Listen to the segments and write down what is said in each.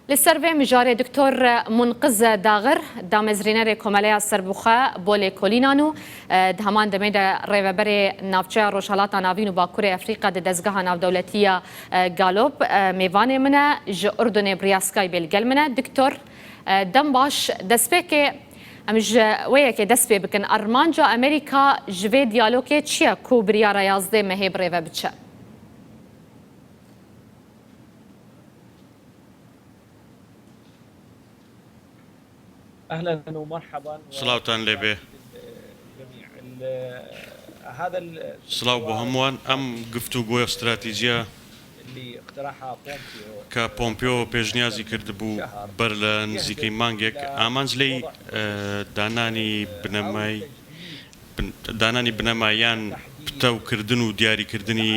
Li ser vê mijarê Doktor Munqiz Daxir, damezrînerê Komeleya Serbixwe bo Lêkolînan û di heman demê de rêveberê navçeya Rojhilata Navîn û Bakurê Efrîqa di Dezgeha Navdewletî ya Galop mêvanê min e, ji Urdunê bi riya Skypeê li gel min e. Doktor dem baş, destpêkê em ji wê yekê dest pê bikin, armanca Amerîka ji vê diyalogê çi ye ku biryara 11 mehê bi rêve biçe? Silavtan lê bê. Silav bo hemûan. Em giftûgoya stratîjiya کە پۆمپیۆ پێشنیازی کردبوو بەر لە نزیکەی مانگێک، ئامانج لێی دانانی بنەمای دانانی بنەما یان پتەوکردن و دیاریکردنی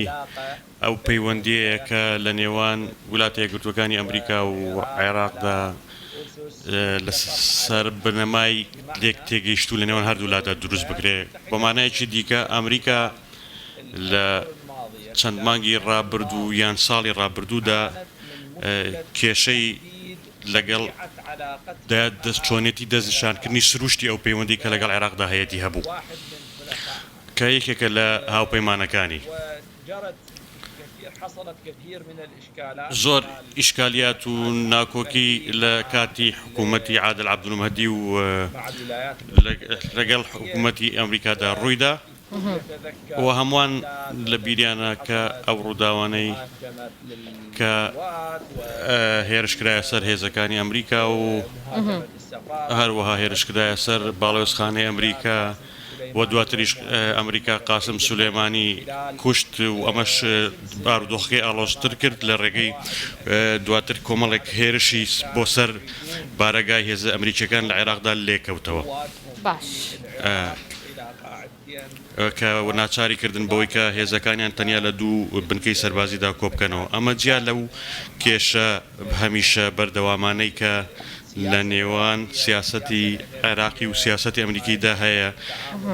ئەو پەیوەندییەیە کە لە نێوان ولاتە یەکگرتووەکانی ئەمریکا و عێراقدا لە سەر بنەمای لێک تێگەیشتوو لە نێوان هەردوولادا دروست بکرێ. بە مانایەکی دیکە ئەمریکا لە چەند مانگی ڕابردوو یان ساڵی ڕابردوودا کێشەی لەگەڵ چۆنێتی دەستنیشانکردنی سروشتی ئەو پەیوەندی کە لەگەڵ عێراقدا هەیەتی هەبوو کە یەکێکە لە هاوپەیمانەکانی. زۆر ئیشکالیات و ناکۆکی لە کاتی حکوومەتی عادل عەبدولمەهدی و لەگەڵ حکوومەتی ئەمریکادا ڕوویدا و هەمووان لە بیریانە کە ئەو ڕووداوانەی کە هێرش کرایە سەر هێزەکانی ئەمریکا و هەروەها هێرش کرایە سەر باڵیۆزخانەی ئەمریکا و دواتریش ئەمریکا قاسم سولێمانی کوشت و ئەمەش بارودۆخەکەی ئاڵۆزتر کرد لە ڕێگەی دواتر کۆمەڵێک هێرشی بۆ سەر بارەگای هێزە ئەمریکیەکان لە عێراقدا لێکەوتەوە. باش. کە ناچاری کردن بەوەی کە هێزەکانیان تەنیا لە دوو بنکەی سەربازیدا کۆبکەنەوە. ئەمە جیا لەو کێشە هەمیشە بەردەوامانەی کە لە نێوان سیاسەتی عێراقی و سیاسەتی ئەمریکیدا هەیە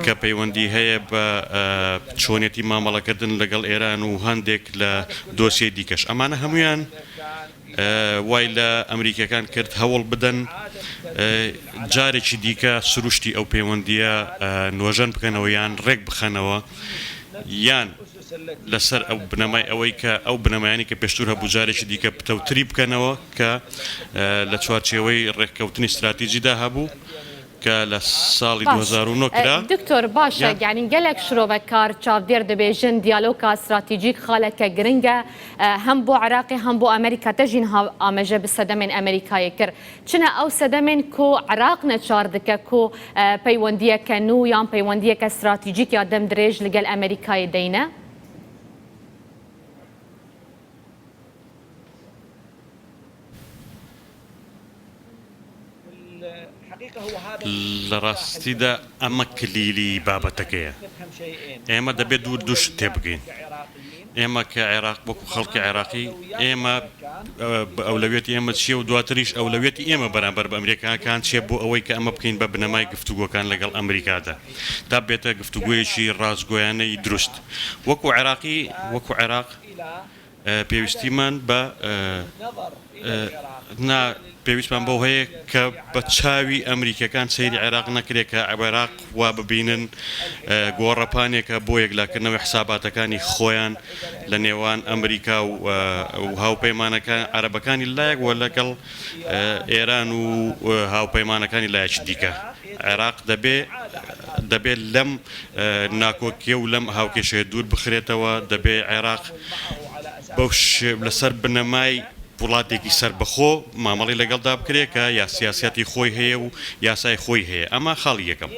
کە پەیوەندی هەیە بە چۆنێتی مامەڵەکردن لەگەڵ ئێران و هەندێک لە دۆسیەی دیکەش. ئەمانە هەموویان وای لە ئەمریکیەکان کرد هەوڵ بدەن جارێکی دیکە سروشتی ئەو پەیوەندییە نۆژەن بکەنەوە یان ڕێک بخەنەوە یان لەسەر ئەو بنەمای ئەوەی کە ئەو بنەمایانی کە پێشتر هەبوو جارێکی دیکە پتەوتری بکەنەوە کە لە چوارچێوەی ڕێککەوتنی ستراتیجیدا هەبوو کە لە ساڵی 2009 کرا. دکتۆر باشە یانی گەلەک شرۆڤەکار چاودێر دەبێژن دیالۆکا ستراتیجیک خالەکە گرنگە هەم بۆ عراقی هەم بۆ ئەمریکا تەژین ئامەژە بە سەدەمێن ئەمریکایێ کرد چنە ئەو سەدەمێن کو عراق نەچار دکە کو پەیوەندیەکە نوو یان پەیوەندیەکە ستراتیجیک یا دەم درێژ لەگەل ئەمریکایێ دەینە؟ لە ڕاستیدا ئەمە کلیلی بابەتەکەیە. ئێمە دەبێت دوو دوو شت تێبگەین. ئێمە کە عێراق وەکو خەڵکی عێراقی ئێمە ئەولەویەتی ئێمە چییە و دواتریش ئەولەویەتی ئێمە بەرامبەر بە ئەمریکاکان چییە بۆ ئەوەی کە ئەمە بکەین بە بنەمای گفتوگۆکان لەگەڵ ئەمریکادا تا بێتە گفتوگۆیەکی ڕاستگۆیانەی دروست وەکو عێراقی وەکو عێراق پێویستیمان بە نا پێویستمان بەو هەیە کە بە چاوی ئەمریکیەکان سەیری عێراق نەکرێت کە عێراق وا ببینن گۆڕەپانێکە بۆ یەکلاکردنەوەی حساباتەکانی خۆیان لە نێوان ئەمریکا و هاوپەیمانەکان عەرەبەکانی لایەک و لەگەڵ ئێران و هاوپەیمانەکانی لایەکی دیکە. عێراق دەبێ دەبێ لەم ناکۆکیە و لەم هاوکێشەیە دوور بخرێتەوە، دەبێ عێراق بەو لەسەر بنەمای وڵاتێکی سەربەخۆ مامەڵەی لەگەڵدا بکرێ کە یا سیاسەتی خۆی هەیە و یاسای خۆی هەیە، ئەمە خاڵی یەکەم.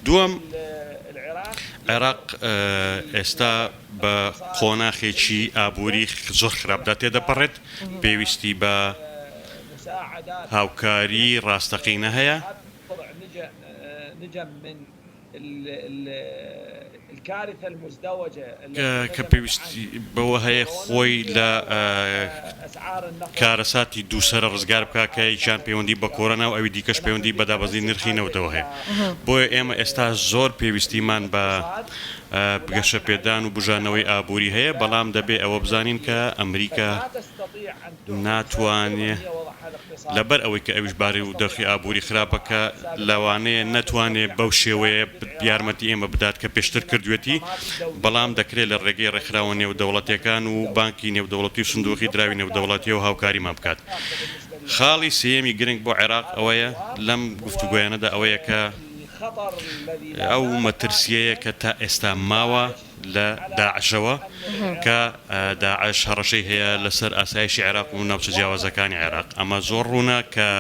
دووەم، عێراق ئێستا بە قۆناخێکی ئابووری زۆر خراپدا تێدەپەڕێت، پێویستی بە هاوکاری ڕاستەقینە هەیە. کە پێویستی بەوە هەیە خۆی لە کارەساتی دووسەرە ڕزگار بکات کە یەکیان پەیوەندی بە کۆرۆنا و ئەوی دیکەش پەیوەندی بە دابەزینی نرخی نەوتەوە هەیە. بۆیە ئێمە ئێستا زۆر پێویستیمان بە. گەشەپێدان و بوژانەوەی ئابووری هەیە، بەڵام دەبێ ئەوە بزانین کە ئەمریکا ناتوانێ لەبەر ئەوەی کە ئەویش باری و دۆخی ئابووری خراپە کە لەوانەیە نەتوانێ بەو شێوەیە یارمەتی ئێمە بدات کە پێشتر کردوێتی، بەڵام دەکرێ لە ڕێگەی ڕێکخراوە نێودەوڵەتیەکان و بانکی نێودەوڵەتی و سندوقی دراوی نێودەوڵەتیەوە هاوکاریمان بکات. خاڵی سێیەمی گرنگ بۆ عێراق ئەوەیە لەم گفتوگۆیانەدا ئەوەیە کە ئەو مەترسیەیە کە تا ئێستا ماوە لە داعشەوە کە داعش هەڕەشەی هەیە لەسەر ئاسایشی عێراق و ناوچە جیاوازەکانی عێراق ئەمە زۆر ڕوونە کە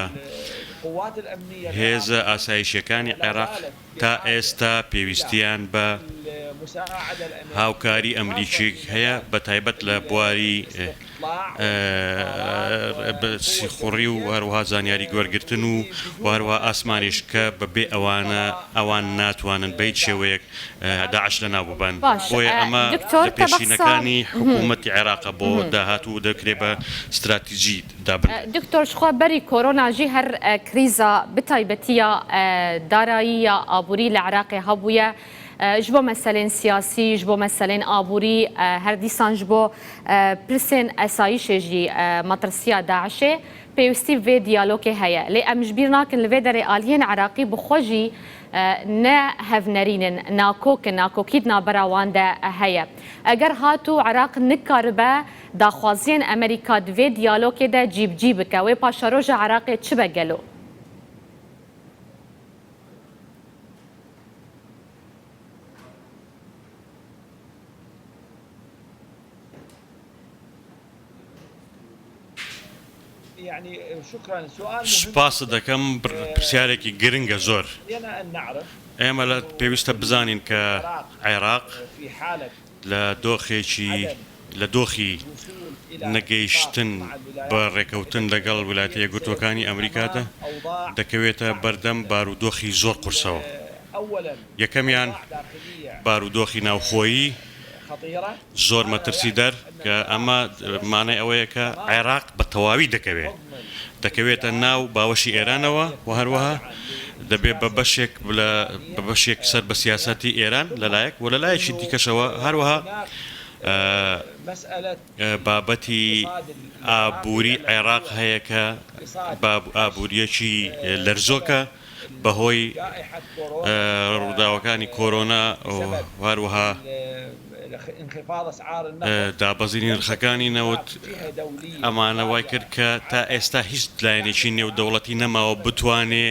هێزە ئاسایشیەکانی عێراق تا ئێستا پێویستیان بە هاوکاری ئەمریکی هەیە بە تایبەت لە بواری سیخوڕی و هەروەها زانیاری وەرگرتن و هەروەها ئاسمانیش کە بە بێ ئەوانە ئەوان ناتوانن بە هیچ شێوەیەک داعش لەناو ببەن. باش بۆیە ئەمە دکتۆر لە تە بەخسا پێشینەکانی حکوومەتی عێراقە بۆ داهاتوو و دەکرێ بە ستراتیجی دابنرێت. دکتۆر شخوا بەری کۆرۆنا ژی هەر کریزا بتایبەتی یا دارایی یا ئابووری لە عراقێ هەبوویە ژ بۆ مەسەلێن سیاسی ژ بۆ مەسەلێن ئابووری هەر دیسان ژ بۆ پرسێن ئەسایشێ ژی مەترسیا داعشێ پێویستی ڤێ دیالۆکێ هەیە لێ ئەم ژ بیر ناکن لە ڤێ دەرێ ئالیێن عراقی بخوە ژی نە هەڤنەرینن ناکۆکن ناکۆکی دنابەرا وان دە هەیە ئەگەر هاتوو عراق نکاربە داخوازیێن ئەمریکا دڤێ دیالۆکێ دە جیبجی بکە وێ پاشەرۆژە عراقێ چ بە گەلۆ؟ سوپاست دەکەم، پرسیارێکی گرنگە زۆر. ئێمە پێویستە بزانین کە عێراق لە دۆخێکی لە دۆخی نەگەیشتن بە ڕێکەوتن لەگەڵ ویلایەتە یەکگرتووەکانی ئەمریکادا دەکەوێتە بەردەم بارودۆخی زۆر قورسەوە. یەکەمیان بارودۆخی ناوخۆیی زۆر مەترسیدار کە ئەمە مانای ئەوەیە کە عێراق بە تەواوی دەکەوێ دەکەوێتە ناو باوەشی ئێرانەوە و هەروەها دەبێ بە بەشێک لە بە بەشێک سەر بە سیاسەتی ئێران لەلایەک و لەلایەکی دیکەشەوە هەروەها بابەتی ئابووری عێراق هەیە کە ئابووریەکی لەرزۆکە بەهۆی ڕووداوەکانی کۆرۆنا و هەروەها دابەزینی نرخەکانی نەوت، ئەمانە وای کرد کە تا ئێستا هیچ لایەنێکی نێودەوڵەتی نەماوە بتوانێ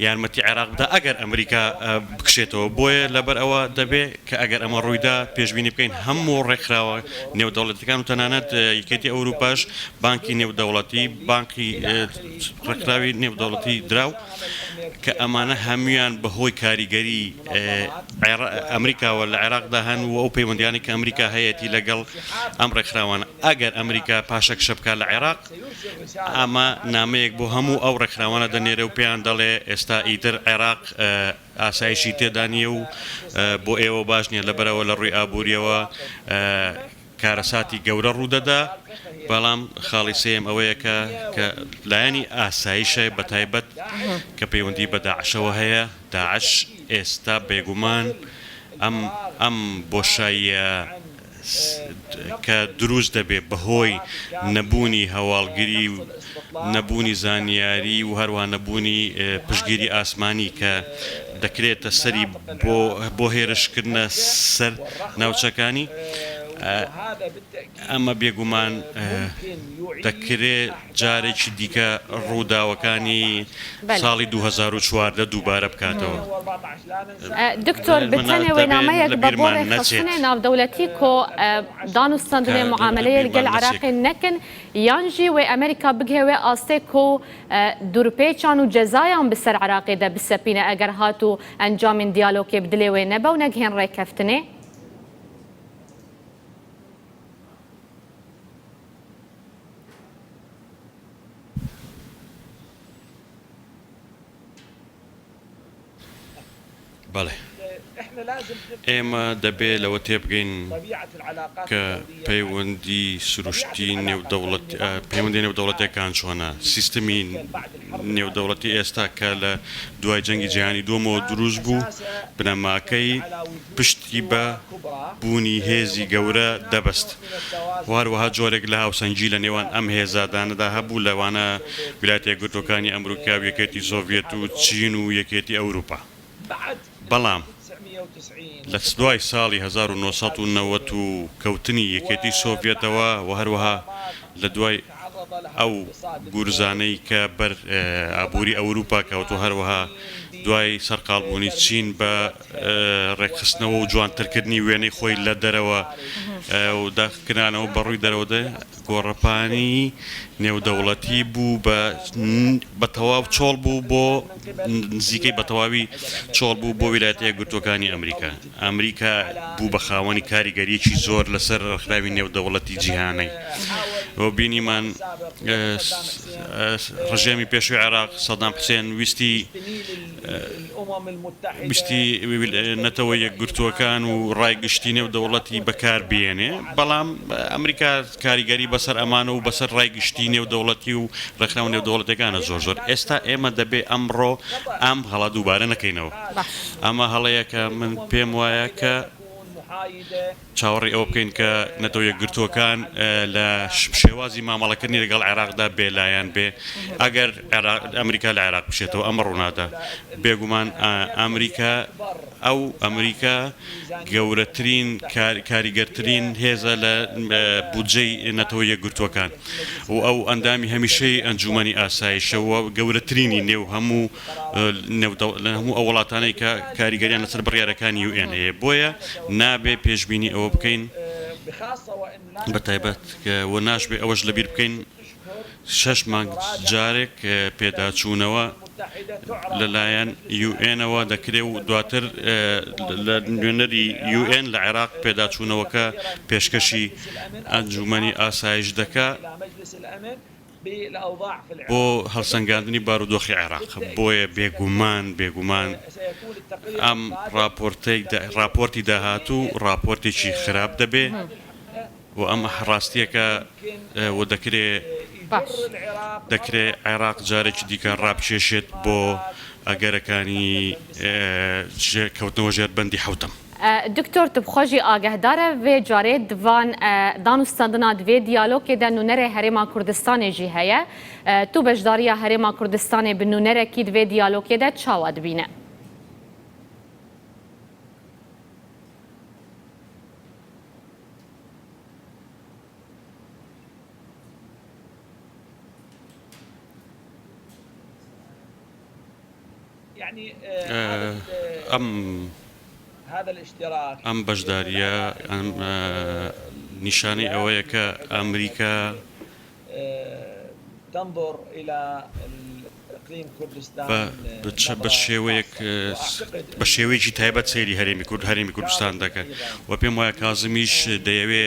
یارمەتی عێراق بدا ئەگەر ئەمریکا بکشێتەوە، بۆیە لەبەر ئەوە دەبێ کە ئەگەر ئەمە ڕوویدا پێشبینی بکەین هەموو ڕێکخراوە نێودەوڵەتیەکان و تەنانەت یەکێتی ئەوروپاش، بانکی نێودەوڵەتی، بانکی ڕێکخراوی نێودەوڵەتی دراو کە ئەمانە هەموویان بەهۆی کاریگەری ئەمریکاوە لە عێراقدا هەن و ئەو پەیوەندیانەی کە ئەمریکا هەیەتی لەگەڵ ئەم ڕێکخراوانە ئەگەر ئەمریکا پاشەکشە بکات لە عێراق ئەمە نامەیەک بۆ هەموو ئەو ڕێکخراوانە دەنێرێ و پێیان دەڵێ ئێستا ئیتر عێراق ئاسایشی تێدا نییە و بۆ ئێوە باش نییە لەبەرئەوە لە ڕووی ئابوورییەوە کارەساتی گەورە ڕوودەدا، بەڵام خاڵی سێیەم ئەوەیە کە کە لایەنی ئاسایشە بەتایبەت کە پەیوەندی بە داعشەوە هەیە، داعش ئێستا بێگومان ئەم ئەم بۆشاییە کە دروست دەبێت بەهۆی نەبوونی هەواڵگری و نەبوونی زانیاری و هەروەها نەبوونی پشتگیری ئاسمانی کە دەکرێتە سەری بۆ بۆ هێرشکردنە سەر ناوچەکانی ئەمە بێگومان دەکرێ جارێکی دیکە ڕووداوەکانی ساڵی 2014 دووبارە بکاتەوە. دکتۆر بتەنێ وێنامەیەک بە بۆ ڕێکخستنێ ناودەولەتی کۆ دانوستاندنێ معامەلەیەل گەل عراقێ نەکن یان ژی وێ ئەمریکا بگهێ وێ ئاستێ کۆ دورپێچان و جەزایان بسەر عراقێ دە بسەپینە ئەگەر هاتوو ئەنجامین دیالۆکێ بدلێ وێ نەبە و نەگهێن ڕێکەفتنێ؟ بەڵێ. ئێمە دەبێ لەوە تێبگەین کە پەیوەندی سروشتی نێودەوڵەتی پەیوەندی نێودەوڵەتیەکان چۆنە، سیستمی نێودەوڵەتی ئێستا کە لە دوای جەنگی جیهانی دووەمەوە دروست بوو، بنەماکەی پشتی بە بوونی هێزی گەورە دەبەست و هەروەها جۆرێک لە هاوسەنگی لە نێوان ئەم هێزادانەدا هەبوو لەوانە ویلایەتە یەکگرتووەکانی ئەمریکا و یەکێتی سۆڤیەت و چین و یەکێتی ئەوروپا. بەڵام لە دوای ساڵی 1990 و کەوتنی یەکێتی سۆڤیەتەوە و هەروەها لە دوای ئەو گورزانەی کە بەر ئابووری ئەوروپا کەوت و هەروەها دوای سەرقاڵبوونی چین بە ڕێکخستنەوە و جوانترکردنی وێنەی خۆی لە دەرەوە و داخکرانەوە بە ڕووی دەرەوە گۆڕەپانی نێودەوڵەتی بوو بە بە تەواو چۆڵ بوو بۆ نزیکەی بە تەواوی چۆڵ بوو بۆ ویلایەتە یەکگرتووەکانی ئەمریکا. ئەمریکا بوو بە خاوەنی کاریگەرییەکی زۆر لەسەر ڕێکخراوی نێودەوڵەتی جیهانی و بینیمان ڕژێمی پێشووی عێراق سەدام حوسێن ویستی ویستی نەتەوە یەکگرتووەکان و ڕای گشتی نێودەوڵەتی بەکار بێنێ، بەڵام ئەمریکا کاریگەری بەسەر ئەمانە و بەسەر ڕای گشتی نێودەوڵەتی و ڕێکخراوە نێودەوڵەتیەکانە زۆر زۆر. ئێستا ئێمە دەبێ ئەمڕۆ ئەم هەڵە دووبارە نەکەینەوە. ئەمە هەڵەیەکە من پێم وایە کە چاوەڕێی ئەوە بکەین کە نەتەوە یەکگرتووەکان لە شێوازی مامەڵەکردنی لەگەڵ عێراقدا بێلایەن بێ، ئەگەر ئەمریکا لە عێراق بچێتەوە ئەمە ڕوونادا. بێگومان ئەمریکا ئەو ئەمریکا گەورەترین کاریگەرترین هێزە لە بودجەی نەتەوە یەکگرتووەکان و ئەو ئەندامی هەمیشەی ئەنجوومەنی ئاسایشە و گەورەترینی نێو هەموو لە هەموو ئەو وڵاتانەی کە کاریگەریان لەسەر بڕیارەکانی یو ئێن هەیە، بۆیە نابێ پێشبینی ئەوە بکەین بە تایبەت و ناشبێ ئەوەش لەبیر بکەین شەش مانگ جارێک پێداچوونەوە لەلایەن یو ئێنەوە دەکرێ و دواتر لە نوێنەری یو ئێن لە عێراق پێداچوونەوەکە پێشکەشی ئەنجوومەنی ئاسایش دەکا. بۆ هەڵسەنگاندنی بارودۆخی عێراق، بۆیە بێگومان بێگومان ئەم ڕاپۆرتەی ڕاپۆرتی داهاتوو ڕاپۆرتێکی خراپ دەبێ و ئەم ڕاستییەکە و دەکرێ دەکرێ عێراق جارێکی دیکە ڕابکێشێت بۆ ئەگەرەکانی کەوتنەوە ژێر بەندی حەوتەم. دکتۆر tu bi xwe jî agahdar e vê carê di van danûstandina di vê diyalogê de nûnerê Herêma Kurdistanê jî heye. Tu beşdariya Herêma Kurdistanê bi nûnerekî di vê diyalogê de çawa dibîne? ئەم ئەم بەشدارییە نیشانەی ئەوەیە کە ئەمریکا بە شێوەیەک بە شێوەیەکی تایبەت سەیری هەرێمی کورد هەرێمی کوردستان دەکات و پێم وایە کازمیش دەیەوێ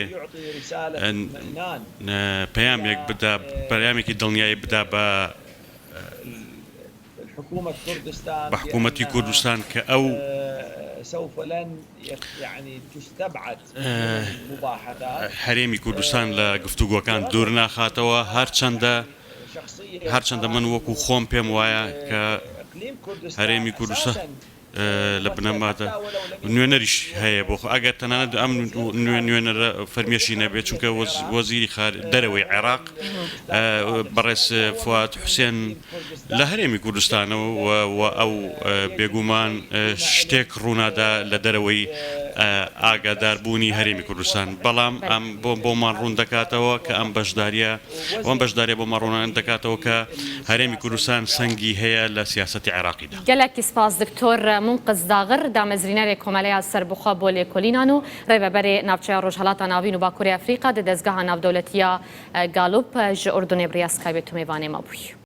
پەیامێک بدا پەیامێکی دڵنیایی بدا بە بە حکوومەتی کوردستان کە ئەو هەرێمی کوردستان لە گفتوگۆکان دوور ناخاتەوە هەرچەندە هەرچەندە من وەکو خۆم پێم وایە کە هەرێمی کوردستان لە بنەمادا نوێنەریش هەیە بۆ خۆ ئەگەر تەنانەت ئەم نوێنەرە فەرمیەشی نەبێت چونکە وەزیری دەرەوەی عێراق بەڕێز فواد حوسێن لە هەرێمی کوردستانەوە و ئەو بێگومان شتێک ڕوونادا لە دەرەوەی ئاگاداربوونی هەرێمی کوردستان بەڵام ئەم بۆ بۆمان ڕوون دەکاتەوە کە ئەم بەشداریە ئەم بەشداریە بۆمان ڕوون دەکاتەوە کە هەرێمی کوردستان سەنگی هەیە لە سیاسەتی عێراقیدا. گەلەکی سپاس دکتۆر مونقز داغر دامەزرینەرێ کۆمەلەیا سەربخوە بۆ لێکۆلینان و رێڤەبەرێ ناوچەیا رۆژهەڵاتا ناوین و باکورێ ئەفریقا د دەزگەها ناودەولەتییا گالوپ ژ ئوردونێ بریاس کایبێ تو مێڤانێ مە بووی.